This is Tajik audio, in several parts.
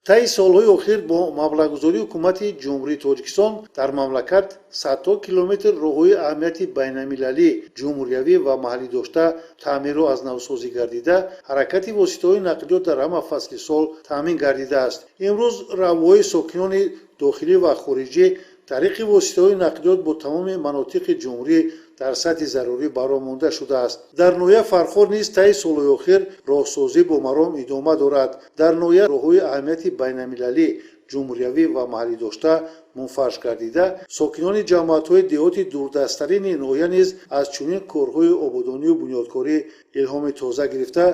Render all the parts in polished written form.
Таи солҳои охир бо маблағгузории Ҳукумати Ҷумҳурии Тоҷикистон дар мамлакат садҳо километр роҳҳои аҳамияти байналмилалӣ, ҷумҳуриявӣ ва маҳаллӣ дошта таъмиру аз навсозӣ гардида, ҳаракати воситаҳои нақлиёт дар ҳама фасли сол таъмин гардидааст. Имрӯз равҳои сокинони дохилӣ ва хориҷӣ тариқи воситаҳои нақлиёт бо тамоми манотиқи ҷумҳурӣ дар сатҳи зарурӣ ба роҳ монда шудааст. Дар ноҳия Фархор низ таи солҳои охир роҳсозӣ бо маром идома дорад. Дар ноҳия роҳҳои аҳамияти байналмилалӣ, ҷумҳуриявӣ ва маҳаллӣ дошта мунфарш гардида, сокинони ҷамоатҳои деҳоти дурдасттарини ноҳия низ аз чунин корҳои ободонию бунёдкорӣ илҳоми тоза гирифта,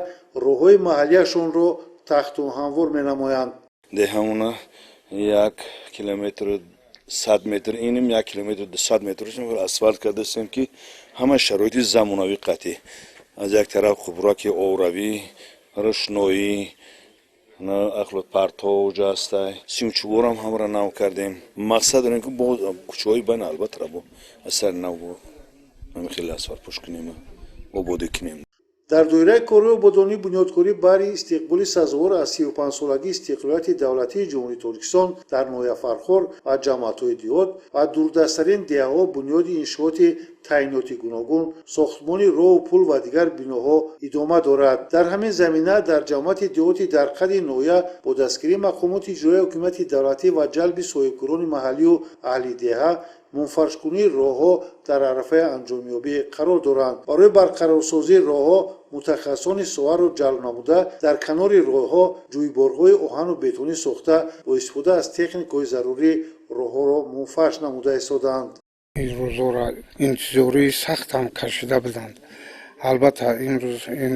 роҳҳои маҳаллиашонро тахту ҳамвор менамоянд. Деҳамона 1 километру 100 метр, иним 1 километру 200 метр асфалт кардастем, ки ҳама шароити замонавӣ қатъӣ, аз як тараф хубраки овравӣ, рӯшноӣ, ахлотпартов ҳастай, симчуборам ҳамра нав кардем. Мақсад дорем, ки бо кӯчаҳои байна албатта бо аз сари нав ҳами хеле асфалтпӯш кунем, ободӣ кунем. Дар доираи корҳои ободонию бунёдкорӣ баҳри истиқболи сазовор аз 35-солагии истиқлолияти давлатии Ҷумҳурии Тоҷикистон дар ноҳия Фархор ва ҷамоатҳои деҳот ва дурдасттарин деҳаҳо бунёди иншооти таъиноти гуногун, сохтмони роҳу пул ва дигар биноҳо идома дорад. Дар ҳамин замина дар ҷамоати деҳоти Дарқади ноҳия бо дастгирии мақомоти иҷроияи ҳокимияти давлатӣ ва ҷалби соҳибкорони маҳаллию аҳли деҳа мунфаршкунии роҳҳо дар арафаи анҷомёбӣ қарор доранд. Барои барқарорсозии роҳҳо мутахассисони соҳаро ҷалб намуда, дар канори роҳҳо ҷӯйборҳои оҳану бетонӣ сохта, бо истифода аз техникаҳои зарурӣ роҳҳоро мунфарш намуда истодаанд. Ин рӯзҳоро интизории сахтам кашида буданд. Албатта, имрӯз ин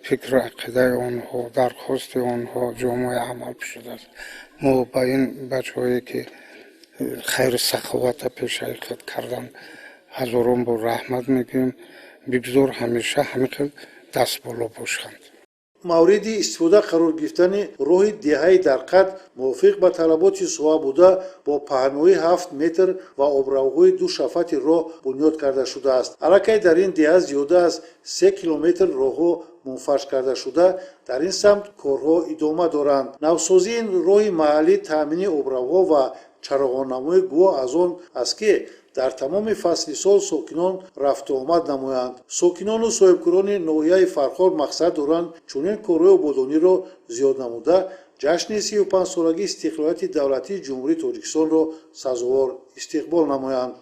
фикру ақидаи онҳо, дархости онҳо ҷомаи амал пӯшидааст. Мо ба ин бачаҳое, ки хайру саховата пешаи худ карданд, ҳазорон бор раҳмат мегӯем. Бигзор ҳамеша ҳамин хел дастболо бошанд. Мавриди истифода қарор гирифтани роҳи деҳаи Дарқад мувофиқ ба талаботи соҳа буда, бо паҳнои 7 метр ва обравҳои ду шафати роҳ бунёд карда шудааст. Аллакай дар ин деҳа зиёда аз 3 километр роҳҳо мунфарш карда шуда, дар ин самт корҳо идома доранд. Навсозии ин роҳи маҳаллӣ, таъмини обравҳо ва чароғоннамоӣ гувоҳ аз он аст, ки дар тамоми фасли сол сокинон рафтуомад намоянд. Сокинону соҳибкорони ноҳияи Фархор мақсад доранд, чунин корҳои ободониро зиёд намуда, ҷашни 35-солагии истиқлолияти давлатии Ҷумҳурии Тоҷикистонро сазовор истиқбол намоянд.